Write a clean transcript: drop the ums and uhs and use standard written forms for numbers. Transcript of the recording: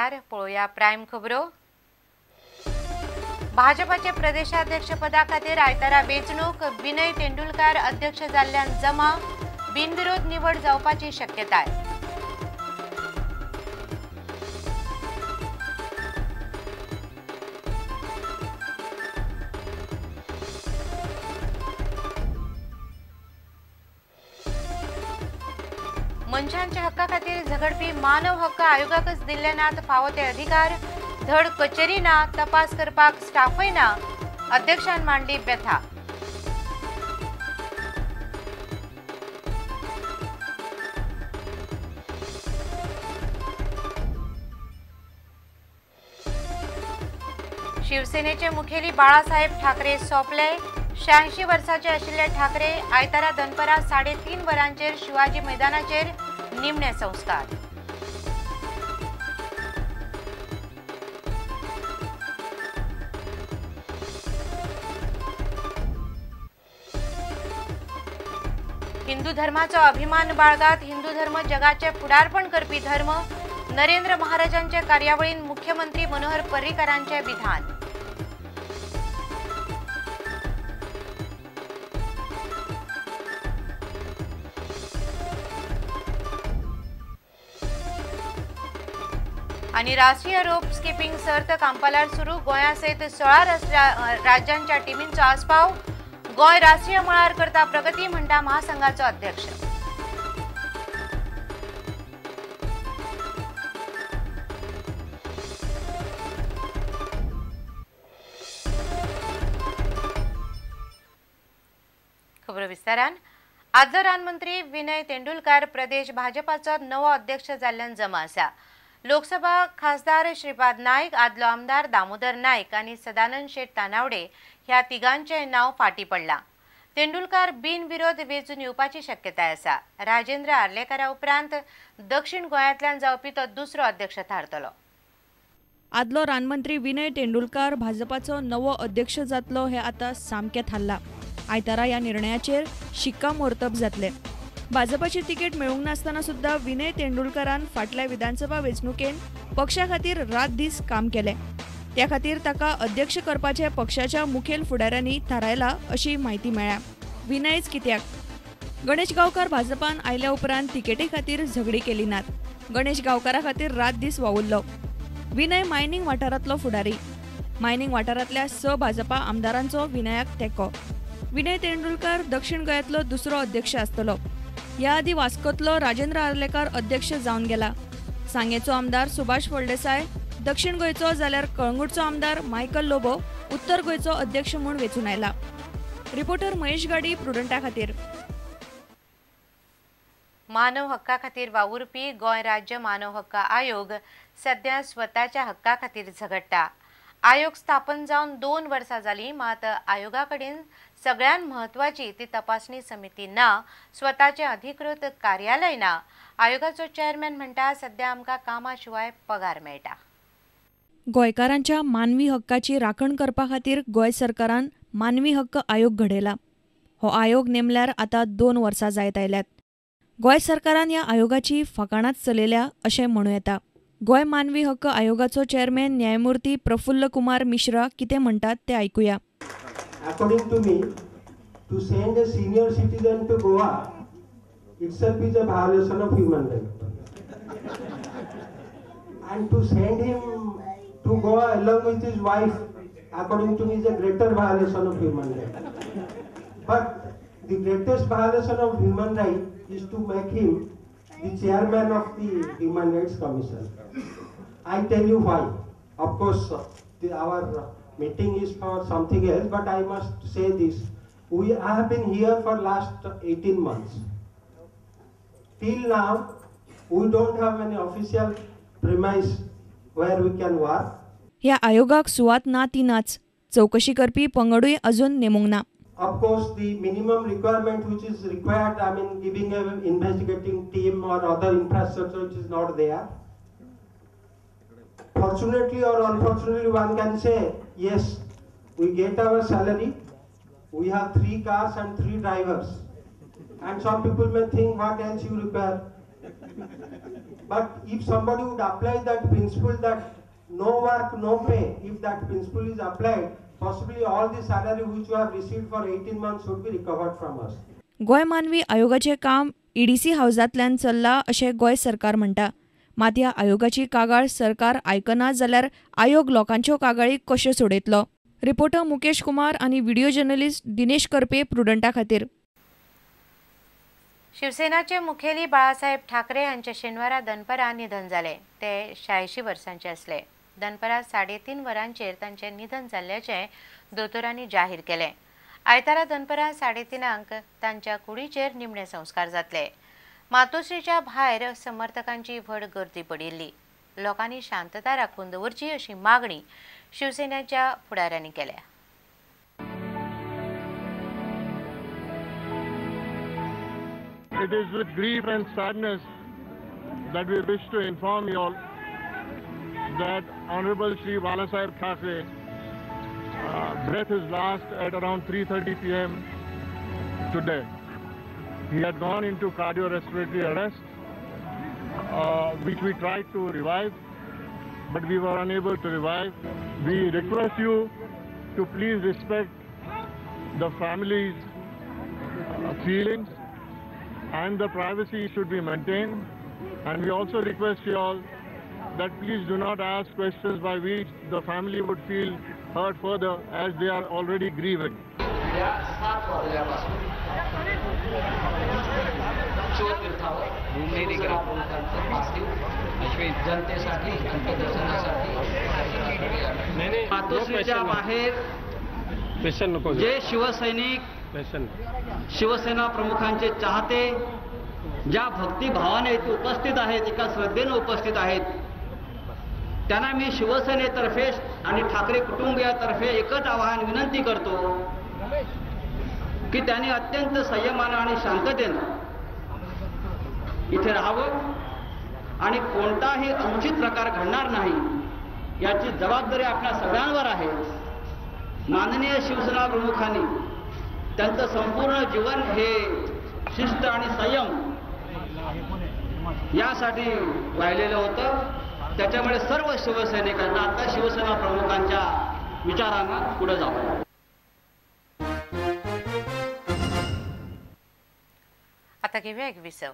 नमस्कार. पळोवया प्रायम खबरो. भाजपाचे प्रदेशाध्यक्षपदा खातीर आयतारा वेंचणूक. विनय तेंडुलकार अध्यक्ष जाल्ल्यान जमा. बिनविरोध निवड जावपाची शक्यताय. मनशांच्या हक्का खातीर झगडपी मानव हक्क आयोगाकच दिल्ले नात फावो ते अधिकार. धड कचेरी ना, तपास करपाक स्टाफय ना. अध्यक्षान मांडली व्यथा. शिवसेनेचे मुखेली बाळासाहेब ठाकरे सोंपले. 86 वर्साचे आशिल्ले ठाकरे आयतारा दनपरां 3:30 वरांचेर शिवाजी मैदानाचेर निमणे संस्कार. हिंदू धर्माचो अभिमान बाळगात. हिंदू धर्म जगाचे फुडारपण करपी धर्म. नरेंद्र महाराजांच्या कार्यावळीन मुख्यमंत्री मनोहर पर्रीकरांचे विधान. आणि राष्ट्रीय रोप स्किपिंग सर्त कांपालार सुरू. गोंया सयत 16 राज्यांच्या टिमींचो आस्पाव. गोंय राष्ट्रीय मळार करता प्रगती म्हणटा महासंघाचो अध्यक्ष. खबर विस्तारान. आदलो रानमंत्री विनय तेंडुलकार प्रदेश भाजपाचो नवो अध्यक्ष जाल्ल्यान जमा आसा. लोकसभा खासदार श्रीपाद नायक, आदलो आमदार दामोदर नायक आनी सदानंद शेट तानावडे ह्या तिगांचें नांव फाटी पडलां. तेंडुलकार बिनविरोध वेंचून येवपाची शक्यताय आसा. राजेंद्र आर्लेकारा उपरांत दक्षिण गोंयांतल्यान जावपी तो दुसरो अध्यक्ष थारतलो. आदलो रानमंत्री विनय तेंडुलकार भाजपाचो नवो अध्यक्ष जातलो हे आतां सामकें थारलां. आयतारा ह्या निर्णयाचेर शिक्कामोर्तब जातलें. भाजपाची तिकेट मेळूंक नासतना सुद्दां विनय तेंडुलकारान फाटल्या विधानसभा वेंचणुकेन पक्षा खातीर रात दीस काम केलें. त्या खातीर ताका अध्यक्ष करपाचें पक्षाच्या मुखेल फुडाऱ्यांनी थारायलां अशी म्हायती मेळ्ळ्या. विनयच कित्याक, गणेश गांवकार भाजपान आयल्या उपरांत तिकेटी खातीर झगडी केली नात. गणेश गांवकारा खातीर रात दीस वावुरलो. विनय मायनिंग वाठारांतलो फुडारी. मायनिंग वाठारांतल्या 6 भाजपा आमदारांचो विनयाक तेंको. विनय तेंडुलकार दक्षिण गोंयांतलो दुसरो अध्यक्ष आसतलो. ह्या आदी वास्कोतलो राजेंद्र आर्लेकार अध्यक्ष जावन गेला. सांगेचो आमदार सुभाष फळदेसाय दक्षिण गोंयचो, जाल्यार कळंगूटचो आमदार मायकल लोबो उत्तर गोंयचो अध्यक्ष म्हूण वेंचून आयला. रिपोर्टर महेश गाडी, प्रुडंटा खातीर. मानव हक्का खातीर वावुरपी गोंय राज्य मानव हक्क आयोग सध्या स्वताच्या हक्का खातीर झगडटा. आयोग स्थापन जावन 2 वर्सां जालीं, मात आयोगा कडेन सगळ्यांत म्हत्वाची ती तपासणी समिती ना, स्वताचें अधिकृत कार्यालय ना. आयोगाचो चेअरमॅन म्हणटा सध्या आमकां कामा शिवाय पगार मेळटा. गोंयकारांच्या मानवी हक्काची राखण करपा खातीर गोंय सरकारान मानवी हक्क आयोग घडयला. हो आयोग नेमल्यार आतां 2 वर्सां जायत आयल्यात. गोंय सरकारान ह्या आयोगाची फकाणांच चलयल्या अशें म्हणूं येता. गोंय मानवी हक्क आयोगाचो चेअरमॅन न्यायमूर्ती प्रफुल्ल कुमार मिश्रा कितें म्हणटात ते आयकुया. According to me, to send a senior citizen to Goa itself is a violation of human rights. And to send him to Goa along with his wife, according to me, is a greater violation of human rights. But the greatest violation of human rights is to make him the chairman of the Human Rights Commission. I tell you why. Of course, our meeting is for something else, but I must say this. I have been here for last 18 months. Till now, we don't have any official premise where we can work. ह्या आयोगाक सुवात ना ती नाच. चौकशी करपी पंगडूय अजून नेमूंक ना. Of course, the minimum requirement which is required, I mean, giving an investigating team or other infrastructure which is not there. Fortunately or unfortunately, one can say, yes, we get our salary, we have 3 cars and 3 drivers. And some people may think, what else you require? But if somebody would apply that principle that no work, no pay, if that principle is applied, possibly all the salary which you have received for 18 months would be recovered from us. Goa मानवी आयोगाचें काम EDC हावजांतल्यान चल्लां अशें गोंय सरकार म्हणटा. मात ह्या आयोगाची कागाळ सरकार आयकना जाल्यार आयोग लोकांच्यो कागाळी कश्यो सोडयतलो? रिपोर्टर मुकेश कुमार आनी व्हिडिओ जर्नलिस्ट दिनेश करपे, प्रुडंटा खातीर. शिवसेनाचे मुखेली बाळासाहेब ठाकरे हांचे शेनवारा दनपरां निधन जालें. ते 86 वर्सांचे आसले. दनपरां 3:30 वरांचेर तांचें निधन जाल्ल्याचें दोतोरांनी जाहीर केलें. आयतारा दनपरां 3:30 तांच्या कुडीचेर निमणे संस्कार जातले. मातोश्रीच्या भायर समर्थकांची व्हड गर्दी पडिल्ली. लोकांनी शांतता राखून दवरची अशी मागणी शिवसेनेच्या फुडाऱ्यांनी केल्या. It is with grief and sadness that we wish to inform you all that Honorable Shri Balasaheb Thackeray breathed his last at around 3:30 p.m. today. He had gone into cardiorespiratory arrest, which we tried to revive, but we were unable to revive. We request you to please respect the family's feelings and the privacy should be maintained. And we also request you all that please do not ask questions by which the family would feel hurt further, as they are already grieving. 7 वाजल्यापासून शिवतीर्थावर पार्थिव जनतेसाठी अंत्यदर्शनासाठी मातोश्रीच्या बाहेर जे शिवसैनिक शिवसेना प्रमुखांचे चाहते ज्या भक्तिभावाने इथे उपस्थित आहेत, एका श्रद्धेने उपस्थित आहेत, त्यांना मी शिवसेनेतर्फे आणि ठाकरे कुटुंबियातर्फे एकच आवाहन विनंती करतो की त्यांनी अत्यंत संयमानं आणि शांततेनं इथे राहावं आणि कोणताही अनुचित प्रकार घडणार नाही याची जबाबदारी आपल्या सगळ्यांवर आहे. माननीय शिवसेना प्रमुखांनी त्यांचं संपूर्ण जीवन हे शिस्त आणि संयम यासाठी वाहिलेलं होतं. त्याच्यामुळे सर्व शिवसैनिकांना आता शिवसेना प्रमुखांच्या विचारांना पुढे जावं. आता घेऊया एक विसव.